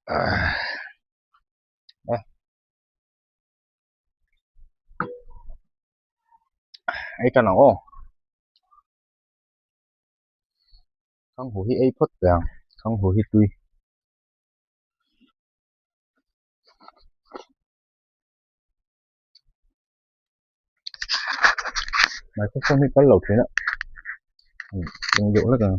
Ei tan ang aw khanghu hi ei phawt teh ang khanghu hi tui. Microphone hi kal lo thin a eng deuh hlek ang.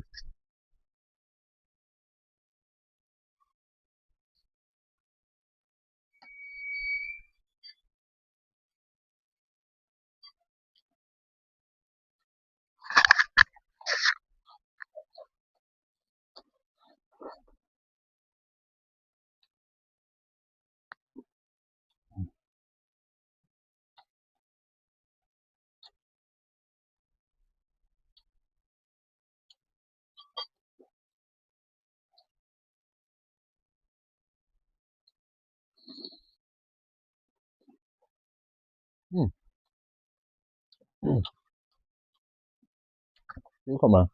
Tui khawp mai.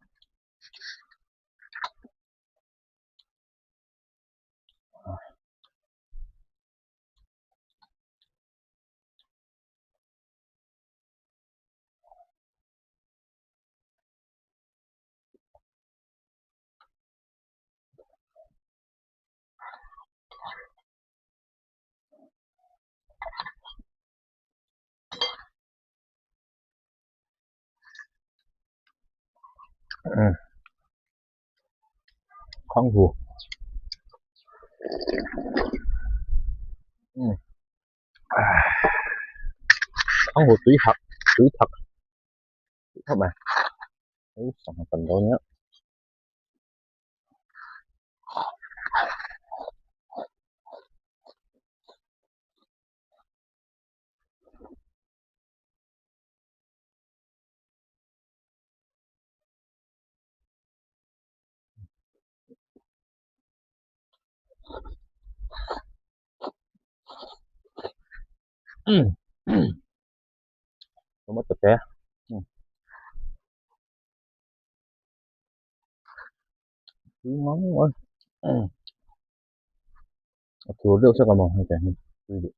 Khanghu khanghu tui hak tui thak tui khawp mai hei sangha kan dawn nia. Tomato te tui ngang mai a thur deuh sak a maw hei hi tui duh.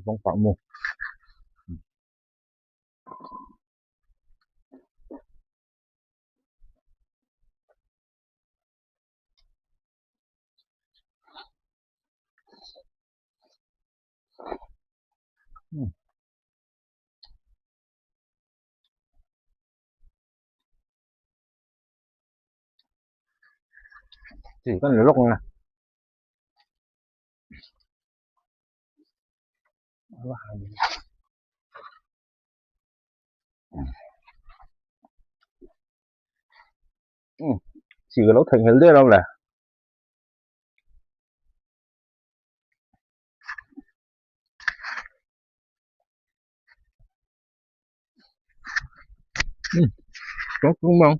Vawng pah mu. Chỉ có lúc nè Chỉ có lúc thành hình đâu nè. Có cũng mong.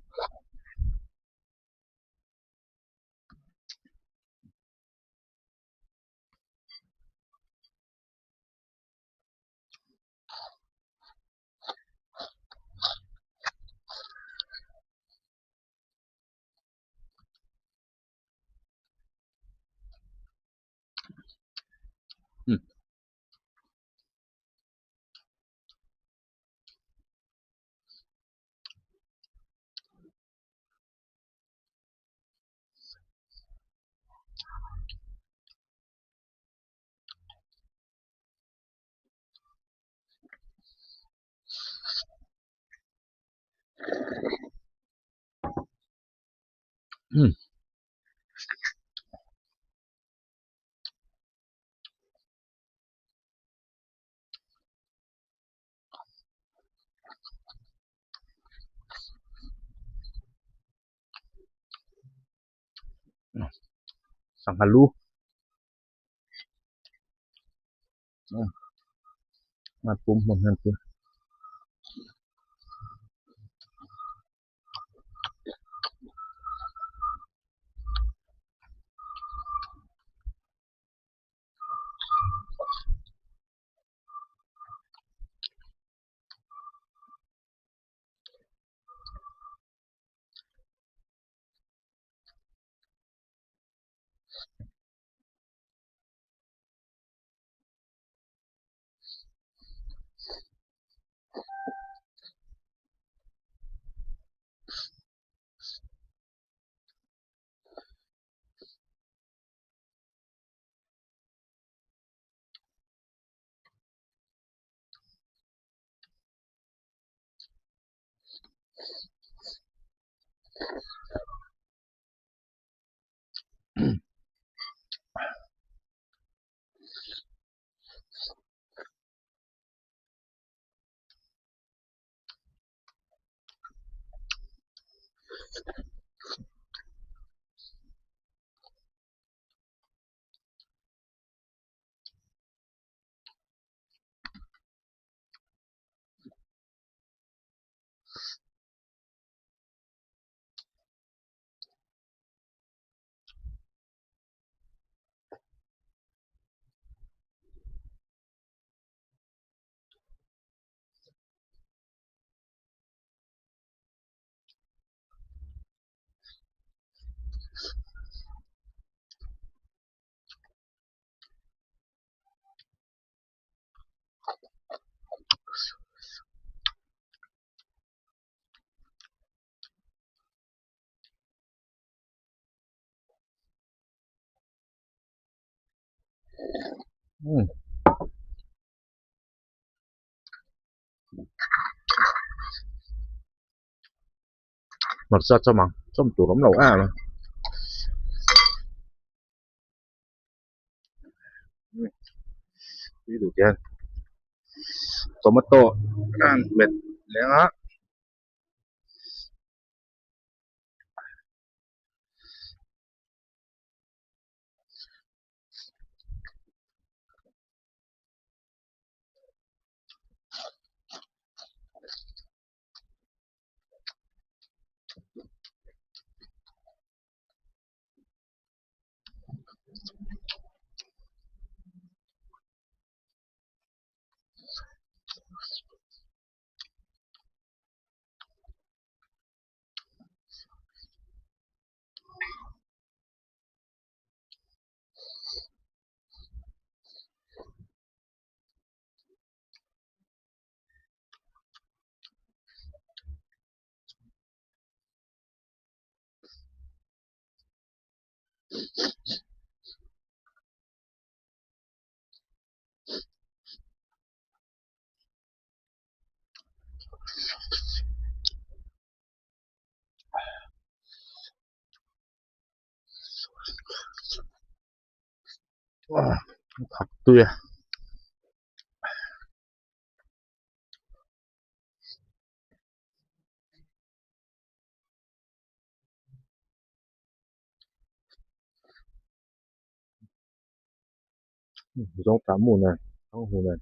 Sangha lu nghat pum hmun hian chu. Hmarcha chawm ang chawm tur awm lo em a tui duh hian tomato met leng a. Thak tui a. Zawngtah mu nen thanghu nen.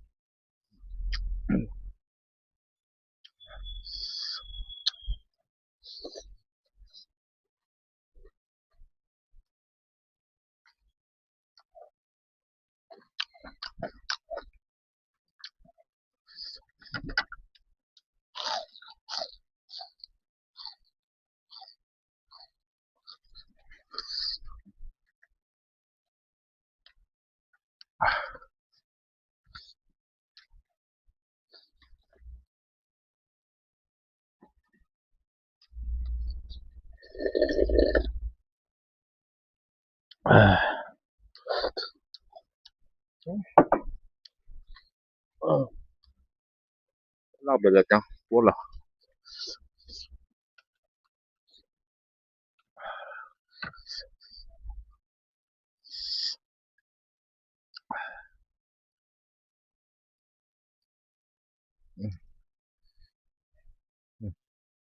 Lak belh leh tang puar la.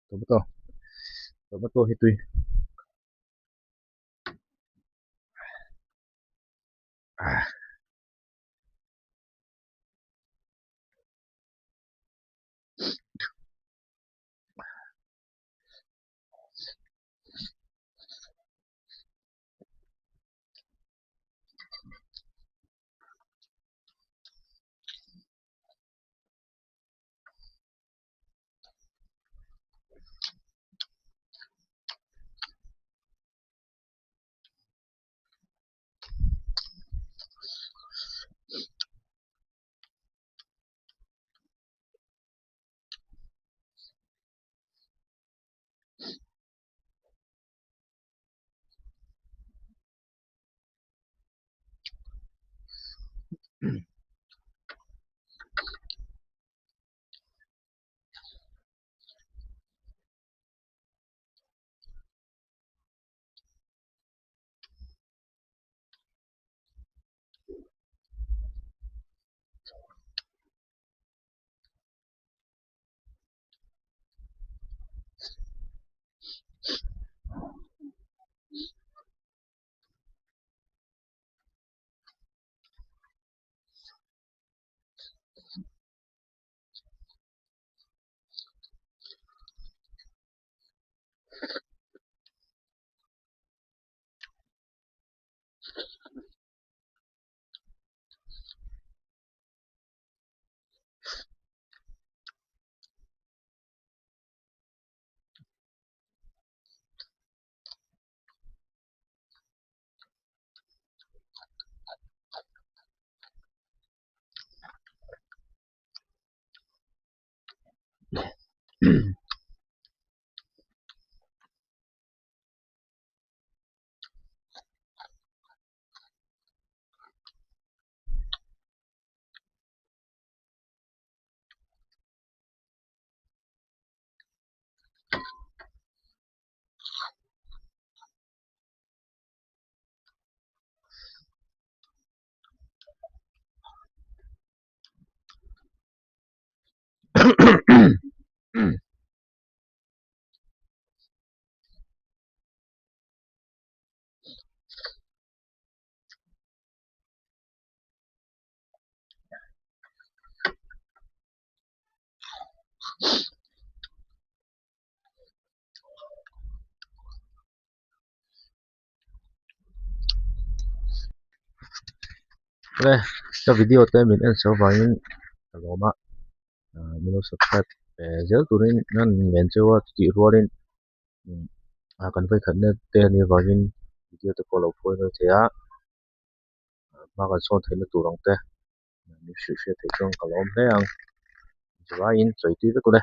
Tomato tomato hi tui ah. Awle ka video te min en chho vangin ka lawm a ah min lo subscribe ve zel turin an ngen cheu a chutih rualin ah kan vawikhatna te anih avangin video te pawh a lo phawi mai thei a hma kan sawn theihna tur ang te min hrilh hriat theih chuan ka lawm hle ang chuvangin sawi tui vek ule.